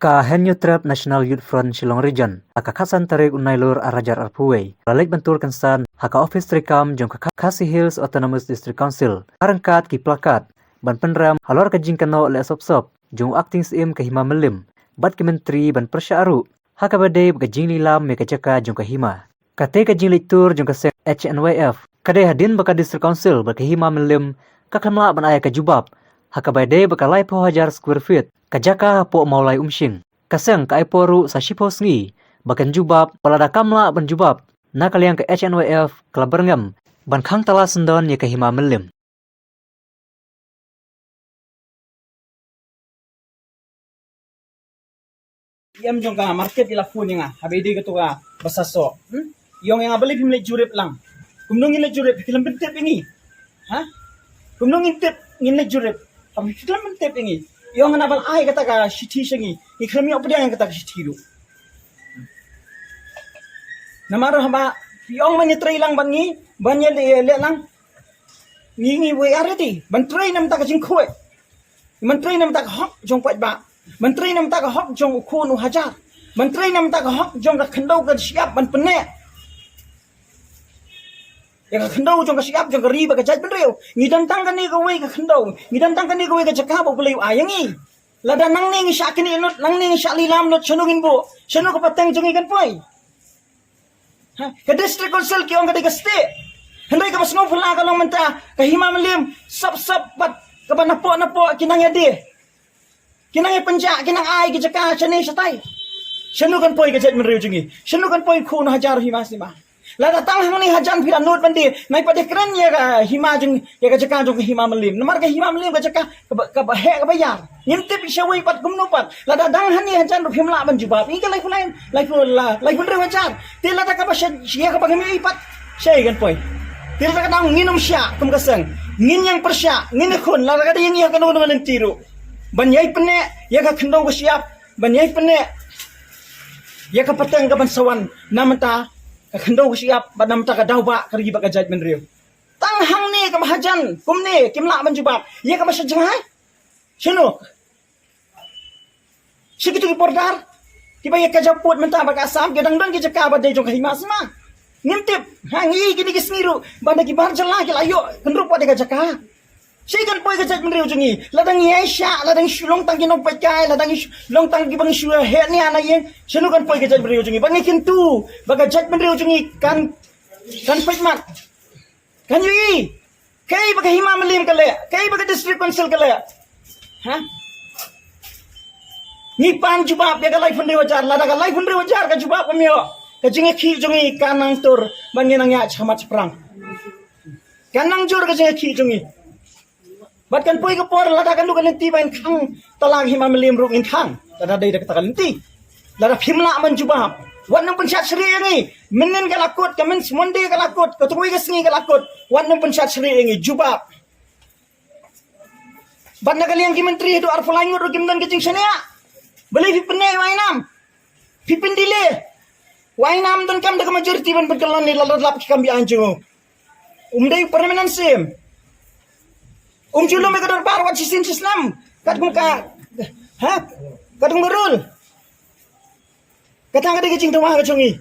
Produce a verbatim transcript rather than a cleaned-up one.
Ka Hynñiewtrep National Youth Front Shillong Region, ha ka khatsan tarik u Nailur arhajar arphew wei, la leit ban tur kynsan ha ka ophis treikam jong ka Khasi Hills Autonomous District Council, ha ryngkat ki plakat ban pynrem halor ka jingkynnoh leh sop sop jong u Acting Syiem ka Hima Mylliem bad ki myntri ban pyrshah ruh ha kaba dei bad ka jinglilam ïa ka jaka jong ka hima. Kata ka jingleit tur jong ka seng H N Y F ka dei hadien ba ka District Council bad ka Hima Mylliem ka khlem lah ban ai ka jubab ha kaba dei bad ka laiphew hajar square feet ka jaka hapoh Mawlai Umshing. Ka seng ka ai por ruh sa shiphew sngi ba kan jubab, bad lada kam lah ban jubab, na ka liang ka H N Y F ka la byrngem ban khang tala syndon ïa ka Hima Mylliem. Em jong ka market i la phone ïa nga, haba i dei kato ka basa soh. Hmm? I ong ïa nga balei phim leit jurip lang. Kumno ngin leit jurip, phi khlem pyntip ïa ngi. Ha? Kumno ngin tip, ngin leit jurip. Haba phi khlem pyntip ïa ngi. I ong nga na ba la ai kata ka shithi sha ngi. Ngi khlem ïoh pdiang ïa kata ka shithi ruh. Namar haba i ong ban ïatrei lang bad ngi, ban ïaleh, ïaleh lang. Ngi, ngi wei ready ban trei namar ka jingkhuid. Ban trei namar ka hok jong paidbah. Ban trei namar ka hok jong u khun u hajar. Ban trei namar ka hok jong ka khyndew ka shyiap ban pynneh. Ïa ka khyndew jong ka shyiap jong ka ri bad ka jaitbynriew. Ngi don tang kane kawei ka khyndew. Ngi don tang kane kawei ka jaka ba U Blei u ai ïa ngi. Lada nangne ngi shah knieh lut, nangne ngi shah lilam lut, shano ngin buh? Shano ka pateng jong ngi kan poi? Ha? Ka District Council ki ong ka dei ka state. Hynrei kaba sngewphylla ka long mynta ka Hima Mylliem sop sop bad kaba napoh napoh ki nang ïadei. Ki nang ïapynjah, ki nang ai ki jaka shane shatai. Shano kan poi ka jaitbynriew jong ngi? Shano kan poi khun hajar hima sima? Lada tang hangne hajan phi la nud ban die, nai pat die kren ïa ka hima jong, ïa ka jaka jong ka Hima Mylliem. Namar ka Hima Mylliem ka jaka kaba, kaba heh kaba ïar. Ngim tip shawei pat kumno pat. Lada dang hangne hajan ruh phim lah ban jubab. Ngi ka laiphew lai, laiphew la, laiphew hynriew hajar. Te lada kaba sha, ïa kaba ngim ïohi pat, shaei kan poi? Te lada ka dang ngin ym shah kum ka seng, ngin ïeng pyrshah, ngin ïakhun, lada ka dang ïeng ïa kano kano ka lynti ruh ban ïai pynneh ïa ka khyndew ka shyiap, ban ïai pynneh ïa ka pateng kaban sa wan namar ka khyndew ka shyiap bad namar ka daw ba ka ri bad ka jaitbynriew. Tang hangne kaba hajan kumne kim lah ban jubab. Ïa kaba sha jngai, shano? Sha kito ki border kiba ïa ka jaw pud mynta bad ka Assam, ki dang don ki jaka ba dei jong ka hima sima. Ngim tip, ha, ngi kine ki sngi ruh ba na ki bar jylla ki la ïoh kynrup wat ïa ka jaka. Shaei kan poi ka jaitbynriew jong ngi? Lada ngi ïai shah, lada ngi shu long tang ki nongpeitkai, lada ngi shu long tang kiba ngi shu heh nia na ïing, shano kan poi ka jaitbynriew jong ngi? Ba ngi kyntu ba ka jaitbynriew jong ngi kan, kan peit mat, kan ïohi. Kaei ba ka Hima Mylliem ka leh? Kaei ba ka District Council ka leh? Ha? Ngi pan jubab ïa ka laiphew hynriew hajar, lada ka laiphew hynriew hajar ka jubab bym ïoh, ka jingïakhih jong ngi kan nang tur ban ngin nang ïaid shakhmat shaphrang. Kan nang jur ka jingïakhih jong ngi. Bad kan poi ka por lada kan dei ka lynti ba ngin khang tala ka Hima Mylliem ruh ngin khang. Lada dei da kata ka lynti. Lada phim lah ban jubab, wat nym pynshad shrieh ïa ngi. Mynnin ka la kut, ka mynnin Monday ka la kut, katto katne ka sngi ka la kut, wat nym pynshad shrieh ïa ngi, jubab. Bad na ka liang ki myntri haduh arphew lai ngut ruh kim don ka jingshaniah. Balei phi pynneh ïa u Ainam? Phi pyndelay. U Ainam donkam da ka majority ban pynkylla ne la lap ki kam biang jong u. Um dei u permanent C M. Um ju lum ïa ka dorbar wat shisien shisnem. Katkum ka, ha? Katkum ka rule. Kata ka dei ka jingdawa ka jong ngi.